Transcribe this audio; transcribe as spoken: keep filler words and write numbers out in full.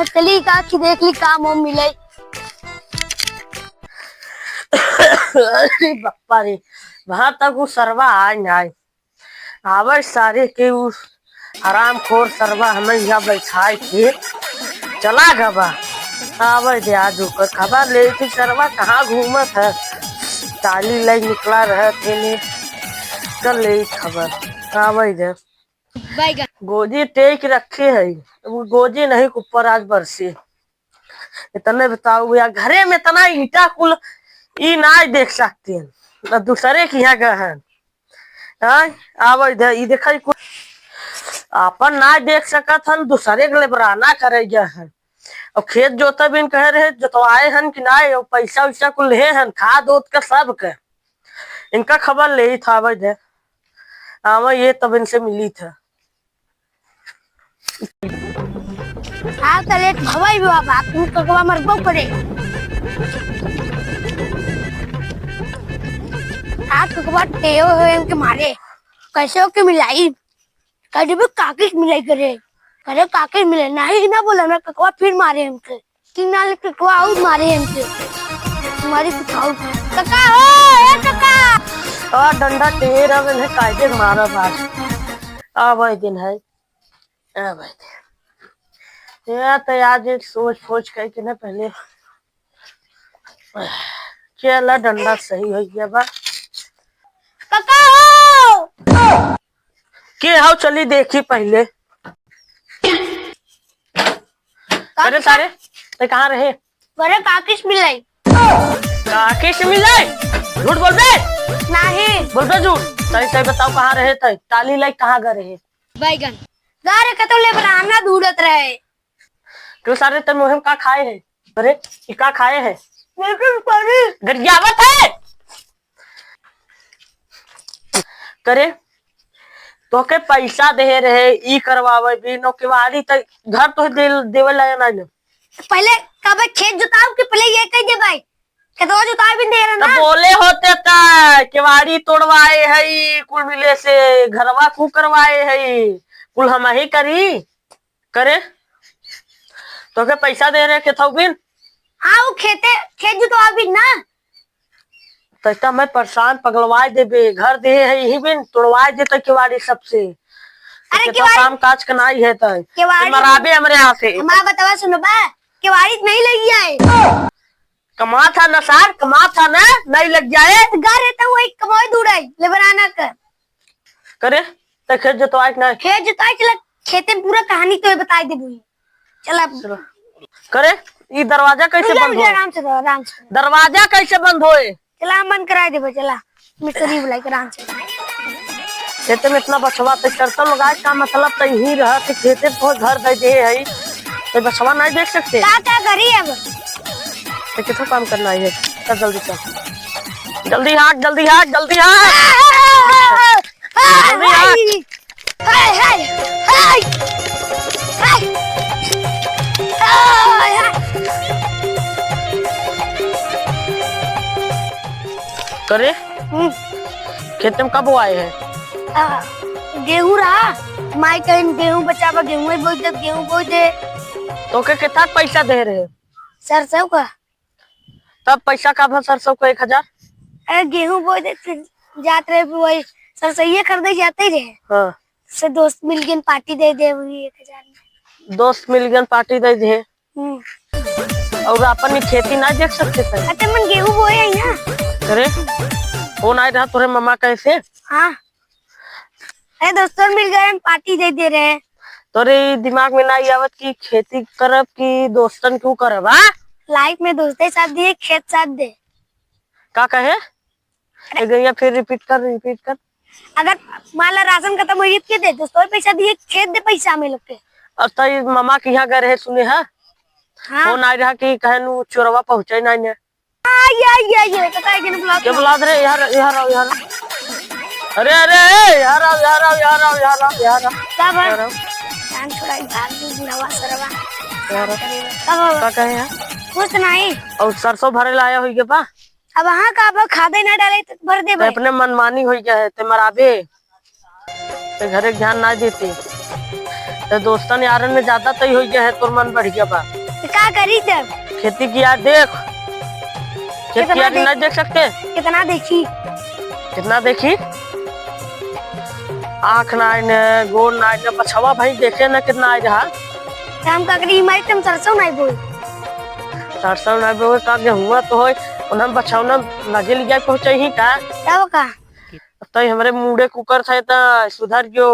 चली का कि देख ली काम वाम मिले। अरे बप्पा रे, वहां तक वो सरवा आए ना आए। आवे सारे के उ हरामखोर सरवा हमें यहाँ बैठाए के चला गवा। आवे दे आज ओकर खबर ले कि सरवा कहाँ घूमत है। ताली लाई निकला रहे थे ने कर ले खबर। आवे दे। बैगन। गोजी टेक रखे है, वो गोजी नहीं ऊपर आज बरसी। इतने बताओ भैया, घरे में इतना ईंटा कुल ई नाय देख सकते हैं, न दूसरे के यहाँ गए हैं। आय, आवा इधर, ई देखा, ई कुल आपन नाय देख सकत हन, दूसरे के लेबराना करे गए हैं। और खेत जोते बिन कहे रहे, जोतवाए हन कि नाय, और पैसा वैसा कुल ले हन, खाद ओत के सब के। इनका खबर ले था, आवा इधर, आवा ये तब इनसे मिली था। आज तो लेट भवाई बाबा, तू ककवा मरबो करे। आज ककवा टेओ हो इनके मारे, कैसे ओके मिलाई? कभी भी काकिस मिलाई करे, करे काकिस मिले, नहीं ना बोला ना, ककवा फिर मारे हमके। तीन नाल के को आउर मारे हमके। मारे कुछ आउर। काका हो, ए काका। और डंडा ढेर अब इन्हें कायदे मारा बार। आ भाई दिन है। आ भाई दिन। ये तो आज एक सोच फोच करके ना पहले चला डंडा सही हो गया बा। काका हो। के हाउ चली देखी पहले। अरे सारे, ते कहाँ रहे? अरे काकिस मिलाई। काकिस मिलाई? झूठ बोलबे? नहीं। बोलबे झूठ। सही सही बताओ कहाँ रहे थे? ताली लाई कहाँ गए रहे? बैगन। गारे कतो लेबराना ढूंढत रहे। क्यों सारे ते मुँह में का खाए है? अरे, ई का खाए है? लेकिन परी। गरियावत है। करे, तोके पैसा दे रहे, ई करवावे भी, नो केवाड़ी त घर तो दे, देवे लाया ना ने। पहले कबे खेत जोताओ के पहले ये कह दे भाई। खेतवा जोताओ भी दे रहे त ना। बोले होते त केवाड़ी तोड़वाए है, कुल मिले से घरवा कू करवाए है, कुल हम ही करी। करे, तोके पैसा दे रहे खेतौ बिन? हाँ, वो खेते, खेत जोतवा बिन ना। तैता मैं परेशान पगलवाए देबे, घर दे है यही बिन, तोड़वाए देते केवाड़ी सबसे। अरे केवाड़ी काम काज के नाई है तै। केवाड़ी मराबे हमरे यहाँ से। हमारा बतवा सुनो बा, केवाड़ी नहीं लगी है। कमा था ना सार, कमा था ना, नहीं लग जाए। घर है तो वही कमाई दूर है, लेबराना कर। करे, त खेत जोतवाए के ना? खेत जोतवाए चला, खेते में पूरा कहानी तो बताई देबू। चला। चला। करे, ई दरवाजा कैसे बंद होए? आराम से रहो, आराम से। दरवाजा कैसे बंद होए? चला, हम बंद कराई देबे, चला। मिस्त्री बुलाई के आराम से। खेते में इतना बछवा त चरता लोग आज का मतलब त यहीं रहा कि खेते में कोई घर दे दे है। तो बछवा नहीं देख सकते? का, का करी अब? तो कितना काम करना है? चल जल्दी चल। जल्दी हाट, जल्दी हाट, जल्दी हाट। जल्दी हाट। हाय, हाय, हाय, हाय। करे? हम्म। खेत में कब बोआए है? आ, गेहूं रहा, माई कहीं गेहूं बचावा, गेहूं ही बोई दे, गेहूं बोई दे। तोके कितना पैसा दे रहे? सरसों का। तब पैसा का भा सरसों का एक हजार? अरे गेहूं बोए दे, फिर जात रहे, फिर वही सरसों ये खरीदे जाते ही रहे। हाँ। से दोस्त मिल गए, पार्टी दे दे, वही एक हजार में। दोस्त मिल गए, पार्टी दे दे। हम्म। और अपन ही खेती ना देख सकते थे? अच्छा, मन गेहूं बोए है ना। अरे, फोन आए रहा तोरे मामा कैसे? हाँ। अरे दोस्तन मिल गए, हम पार्टी दे दे रहे हैं। तोरे ई दिमाग में ना आवत कि खेती करब कि दोस्तन क्यों करब, हाँ? Life में दोस्ते साथ दिए, खेत साथ दे। का कहे? अरे एक गैया फिर repeat कर, repeat कर। अगर मान ला राशन खत्म हो गई, के दे? दोस्तों पैसा दिए, खेत दे पैसा हमें लोग के। और तई मामा के यहाँ गए रहे, सुने है? हाँ। फोन आए रहा कि कहे नु चोरवा पहुँचे ना ने। आई, आई, आई, आई, तो काहे के बुलात के ना? बुलात रे? यहाँ, यहाँ रहो, यहाँ रहो। अरे, अरे, ए, यहाँ रहो, यहाँ रहो, यहाँ रहो, यहाँ रहो, यहाँ रहो। का बा? यहाँ रहो। जान छोड़ा, ई भाग गई बुढ़वा सरवा। यहाँ रहो। का बा? का कहे हैं? कुछ नहीं। और सरसों भरे लाया होई के बा? अब हाँ का बा, खादे ना डाले तो भर दे ते भाई। अपने मनमानी होई गया है, ते मराबे। ते घरे ध्यान ना देते। तो दोस्तन यारन में ज्यादा तय हो गया है, तोर मन बढ़ गया बा। तो का करी तब? खेती किया देख, खेत कितना किया देख-, नहीं देख सकते? कितना देखी? कितना देखी? आँख ना आए न, गोड़ ना आए न, बछवा भाई देखे न कितना आए रहा। तो हम का करी, माई तुम सरसों नहीं बोई। सरसों नहीं बोई का, गेहुआ तो होय, उन्हें बछौना लगे लिया पहुँचे ही का? तब का? तई हमरे मुड़े कुकर था त सुधर गयो।